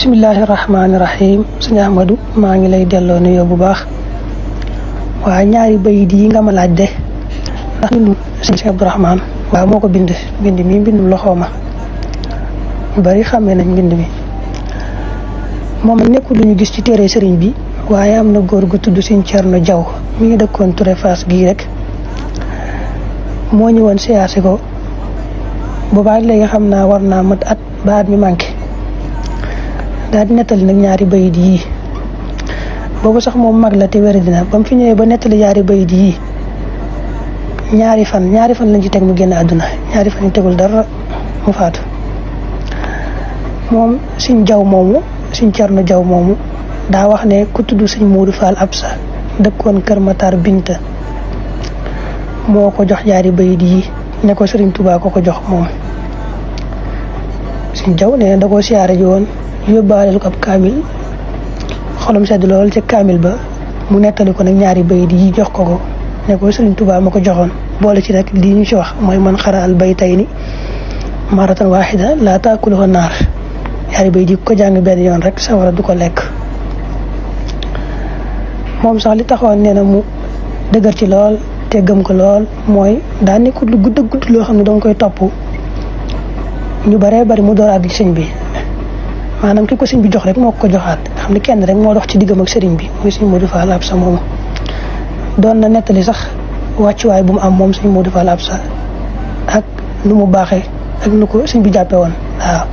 bismillahirrahmanirrahim sëñ Ahmadou maa ngi lay delloo nuyoo bu baax waaye ñaari bayit yi nga ma laaj de ndax bindu sëñ Abdourahmane waaw moo ko bind mi mbindum loxooma ñu bari xamee nañ mbind mi moom nekkul lu ñu gis ci téere sëriñ bi waaye am na góor gu tudd sëñ Cerno Jaw mi ngi dëkkoon Touré Fass gii rek moo ñëwoon siyaasi ko boobaag léegi xam naa war naa mat at ba at mi manqué daal di nettali nag ñaari bayit yii boobu sax moom mag la te wér dina ba mu fi ñëwee ba nettali ñaari bayit yii ñaari fan lañ ci teg mu génn àdduna ñaari fan yi tegul dara mu faatu moom sëñ Jaw moomu sëñ Cerno Jaw moomu daa wax ne ku tudd sëñ Modou Fall Absa dëkkoon Kër Matar Binta moo ko jox ñaari bayit yii ne ko Sëriñ Tuubaa ko jox moom sëñ Jaw ne da koo siyaare ji woon yóbbaaleel ko ab kaamil xolam sedd lool ca kaamil ba mu nettali ko nag ñaari bayit yi jox ko ne ko Sëriñ Tuubaa ma ko joxoon boole ci rek lii ñu ci wax mooy man xara al baytayni maratan waahida laa taakuluhu naar ñaari bayit yi ko jàng benn yoon rek sawara du ko lekk moom sax li taxoon nee na mu dëgër ci lool te gëm ko lool mooy daa nekkul lu gudd loo xam ne danga koy topp ñu baree bari mu door àgg ci sëñ bi maanaam ki ko sëñ bi jox rek moo ko joxaat xam ne kenn rek moo dox ci diggam ak sëriñ bi muy sëñ Modou Fall Absa moomu doon na nettali sax wàccuwaay bu mu am moom sëñ Modou Fall Absa ak nu mu baaxee ak nu ko sëñ bi jàppe woon waaw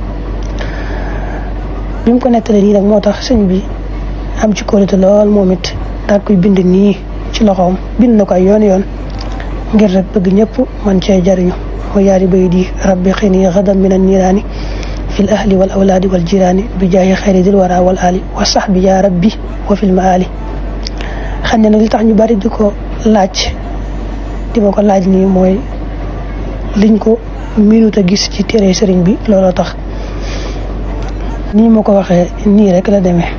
bi mu ko nettali nii nag moo tax sëñ bi am ci kóolute lool moom it daal koy bind nii ci loxoom bind na ko ay yoon ngir rek bëgg ñëpp man cee jariñu mooy yaari bayit yi rabbi xini gadan min an niiraani fil ahli wal awlaadi wal jiraani bi jaayi xayri dil wara wal ali wa sahbi ya rabbi wa fil maali xam ne nag li tax ñu bari di ko laaj di ma ko laaj nii mooy liñ ko minute a gis ci téere sëriñ bi looloo tax nii ma ko waxee nii rek la demee